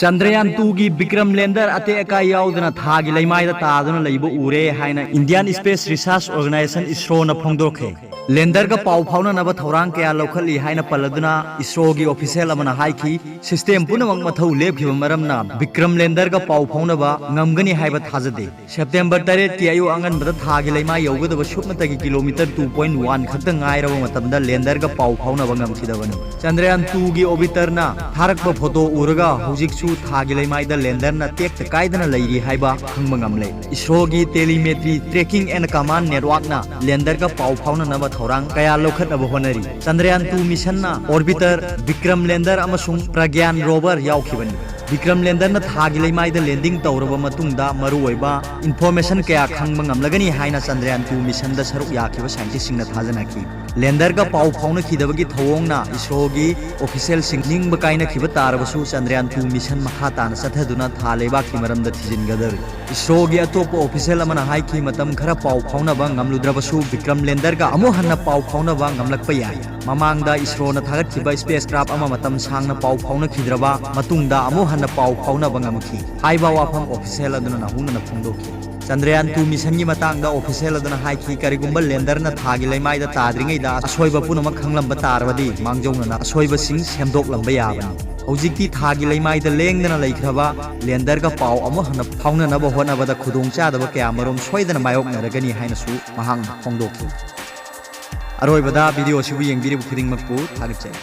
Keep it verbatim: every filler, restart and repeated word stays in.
ꯆꯟꯗ꯭ꯔꯌꯥꯟ ꯇꯨꯒꯤ ꯕꯤꯀ꯭ꯔꯝ ꯂꯦꯟꯗꯔ ꯑꯇꯦꯛ ꯑꯀꯥꯏ ꯌꯥꯎꯗꯅ ꯊꯥꯒꯤ ꯂꯩꯃꯥꯏꯗ ꯇꯥꯗꯨꯅ ꯂꯩꯕ ꯎꯔꯦ ꯍꯥꯏꯅ ꯏꯟꯗꯤꯌꯥꯟ ꯁ꯭ꯄꯦꯁ ꯔꯤꯁꯔꯁ ꯑꯣꯔꯒꯅꯥꯏꯖꯦꯁꯟ ꯏꯁꯔꯣꯅ ꯐꯣꯡꯗꯣꯛꯈ꯭ꯔꯦ꯫ ꯂꯦꯟꯗꯔꯒ ꯄꯥꯎ ꯐꯥꯎꯅꯅꯕ ꯊꯧꯔꯥꯡ ꯀꯌꯥ ꯂꯧꯈꯠꯂꯤ ꯍꯥꯏꯅ ꯄꯜꯂꯗꯨꯅ ꯏꯁꯔꯣꯒꯤ ꯑꯣꯐꯤꯁꯤꯌꯦꯜ ꯑꯃꯅ ꯍꯥꯏꯈꯤ, ꯁꯤꯁꯇꯦꯝ ꯄꯨꯝꯅꯃꯛ ꯃꯊꯧ ꯂꯦꯞꯈꯤꯕ ꯃꯔꯝꯅ ꯕꯤꯀ꯭ꯔꯝ ꯂꯦꯟꯗꯔꯒ ꯄꯥꯎ ꯐꯥꯎꯅꯕ ꯉꯝꯒꯅꯤ ꯍꯥꯏꯕ ꯊꯥꯖꯗꯦ꯫ ꯁꯦꯞꯇꯦꯝꯕꯔ ꯇꯔꯦꯠꯀꯤ ꯑꯌꯨꯛ ꯑꯉꯟꯕꯗ ꯊꯥꯒꯤ ꯂꯩꯃꯥꯏ ꯌꯧꯒꯗꯕ ꯁꯨꯞꯅꯇꯒꯤ ꯀꯤꯂꯣꯃꯤꯇꯔ ꯇꯨ ꯄꯣꯏꯟ ꯋꯥꯟ ꯈꯛꯇ ꯉꯥꯏꯔꯕ ꯃꯇꯝꯗ ꯂꯦꯟꯗꯔꯒ ꯄꯥꯎ ꯐꯥꯎꯅꯕ ꯉꯝꯈꯤꯗꯕꯅꯤ꯫ ꯆꯟꯗ꯭ꯔꯌꯥꯟ ꯇꯨꯒꯤ ꯑꯣꯔꯕꯤꯇꯔꯅ ꯊꯥꯔꯛꯄ ꯐꯣꯇꯣ ꯎꯔꯒ ꯍꯧꯖꯤꯛꯁꯨ ꯊꯥꯒꯤ ꯂꯩꯃꯥꯏꯗ ꯂꯦꯟꯗꯔꯅ ꯇꯦꯛꯇ ꯀꯥꯏꯗꯅ ꯂꯩꯔꯤ ꯍꯥꯏꯕ ꯈꯪꯕ ꯉꯝꯂꯦ꯫ ꯏꯁꯔꯣꯒꯤ Telemetry Tracking and Command Networkꯅ ꯂꯦꯟꯗꯔꯒ ꯄꯥꯎ ꯐꯥꯎꯅꯅꯕ ꯊꯧꯔꯥꯡ ꯀꯌꯥ ꯂꯧꯈꯠꯅꯕ ꯍꯣꯠꯅꯔꯤ꯫ ꯆꯟꯗ꯭ꯔꯌꯥꯟ ꯇꯨ ꯃꯤꯁꯟꯅ ꯑꯣꯔꯕꯤꯇꯔ, ꯕꯤꯀ꯭ꯔꯝ ꯂꯦꯟꯗꯔ ꯑꯃꯁꯨꯡ ꯄ꯭ꯔꯒ꯭ꯌꯥꯟ ꯔꯣꯚꯔ ꯌꯥꯎꯈꯤꯕꯅꯤ꯫ ꯕꯤꯀ꯭ꯔꯝ ꯂꯦꯟꯗꯔꯅ ꯊꯥꯒꯤ ꯂꯩꯃꯥꯏꯗ ꯂꯦꯟꯗꯤꯡ ꯇꯧꯔꯕ ꯃꯇꯨꯡꯗ ꯃꯔꯨꯑꯣꯏꯕ ꯏꯟꯐꯣꯔꯃꯦꯁꯟ ꯀꯌꯥ ꯈꯪꯕ ꯉꯝꯂꯒꯅꯤ ꯍꯥꯏꯅ ꯆꯟꯗ꯭ꯔꯌꯥꯟ ꯇꯨ ꯃꯤꯁꯟꯗ ꯁꯔꯨꯛ ꯌꯥꯈꯤꯕ ꯁꯥꯏꯟꯇꯤꯁꯁꯤꯡꯅ ꯊꯥꯖꯅꯈꯤ꯫ ꯂꯦꯟꯗꯔꯒ ꯄꯥꯎ ꯐꯥꯎꯅꯈꯤꯗꯕꯒꯤ ꯊꯧꯑꯣꯡꯅ ꯏꯁꯔꯣꯒꯤ ꯑꯣꯐꯤꯁꯤꯌꯦꯜꯁꯤꯡ ꯅꯤꯡꯕ ꯀꯥꯏꯅꯈꯤꯕ ꯇꯥꯔꯕꯁꯨ ꯆꯟꯗ꯭ꯔꯌꯥꯟ ꯇꯨ ꯃꯤꯁꯟ ꯃꯈꯥ ꯇꯥꯅ ꯆꯠꯊꯗꯨꯅ ꯊꯥ ꯂꯩꯕꯥꯛꯀꯤ ꯃꯔꯝꯗ ꯊꯤꯖꯤꯟꯒꯗꯧꯔꯤ꯫ ꯏꯁꯔꯣꯒꯤ ꯑꯇꯣꯞꯄ ꯑꯣꯐꯤꯁꯤꯌꯦꯜ ꯑꯃꯅ ꯍꯥꯏꯈꯤ, ꯃꯇꯝ ꯈꯔ ꯄꯥꯎ ꯐꯥꯎꯅꯕ ꯉꯝꯂꯨꯗ꯭ꯔꯕꯁꯨ ꯕꯤꯀ꯭ꯔꯝ ꯂꯦꯟꯗꯔꯒ ꯑꯃꯨꯛ ꯍꯟꯅ ꯄꯥꯎ ꯐꯥꯎꯅꯕ ꯉꯝꯂꯛꯄ ꯌꯥꯏ꯫ ꯃꯃꯥꯡꯗ ꯏꯁꯔꯣꯅ ꯊꯥꯒꯠꯈꯤꯕ ꯁ꯭ꯄꯦꯁ ꯀ꯭ꯔꯥꯐ ꯑꯃ ꯃꯇꯝ ꯁꯥꯡꯅ ꯄꯥꯎ ꯐꯥꯎꯅꯈꯤꯗ꯭ꯔꯕ ꯃꯇꯨꯡꯗ ꯑꯃꯨꯛ ꯍꯟꯅ ꯄꯥꯎ ꯐꯥꯎꯅꯕ ꯉꯝꯈꯤ꯫ ꯍꯥꯏꯕ ꯋꯥꯐꯝ ꯑꯣꯐꯤꯁꯤꯌꯦꯜ ꯑꯗꯨꯅ ꯅꯧꯍꯧꯅꯅ ꯐꯣꯡꯗꯣꯛꯈꯤ꯫ ꯆꯟꯗ꯭ꯔꯌꯥꯟ ꯇꯨ ꯃꯤꯁꯟꯒꯤ ꯃꯇꯥꯡꯗ ꯑꯣꯐꯤꯁꯤꯌꯦꯜ ꯑꯗꯨꯅ ꯍꯥꯏꯈꯤ, ꯀꯔꯤꯒꯨꯝꯕ ꯂꯦꯟꯗꯔꯅ ꯊꯥꯒꯤ ꯂꯩꯃꯥꯏꯗ ꯇꯥꯗ꯭ꯔꯤꯉꯩꯗ ꯑꯁꯣꯏꯕ ꯄꯨꯝꯅꯃꯛ ꯈꯪꯂꯝꯕ ꯇꯥꯔꯕꯗꯤ ꯃꯥꯡꯖꯧꯅꯅ ꯑꯁꯣꯏꯕꯁꯤꯡ ꯁꯦꯝꯗꯣꯛꯂꯝꯕ ꯌꯥꯕꯅꯤ꯫ ꯍꯧꯖꯤꯛꯇꯤ ꯊꯥꯒꯤ ꯂꯩꯃꯥꯏꯗ ꯂꯦꯡꯗꯅ ꯂꯩꯈ꯭ꯔꯕ ꯂꯦꯟꯗꯔꯒ ꯄꯥꯎ ꯑꯃꯨꯛ ꯍꯟꯅ ꯐꯥꯎꯅꯅꯕ ꯍꯣꯠꯅꯕꯗ ꯈꯨꯗꯣꯡꯆꯥꯗꯕ ꯀꯌꯥꯃꯔꯨꯝ ꯁꯣꯏꯗꯅ ꯃꯥꯌꯣꯛꯅꯔꯒꯅꯤ ꯍꯥꯏꯅꯁꯨ ꯃꯍꯥꯛꯅ ꯐꯣꯡꯗꯣꯛꯈꯤ꯫ ꯑꯔꯣꯏꯕꯗ ꯚꯤꯗꯤꯑꯣ ꯑꯁꯤꯕꯨ ꯌꯦꯡꯕꯤꯔꯤꯕ ꯈꯨꯗꯤꯡꯃꯛꯄꯨ ꯊꯥꯒꯠꯆꯔꯤ꯫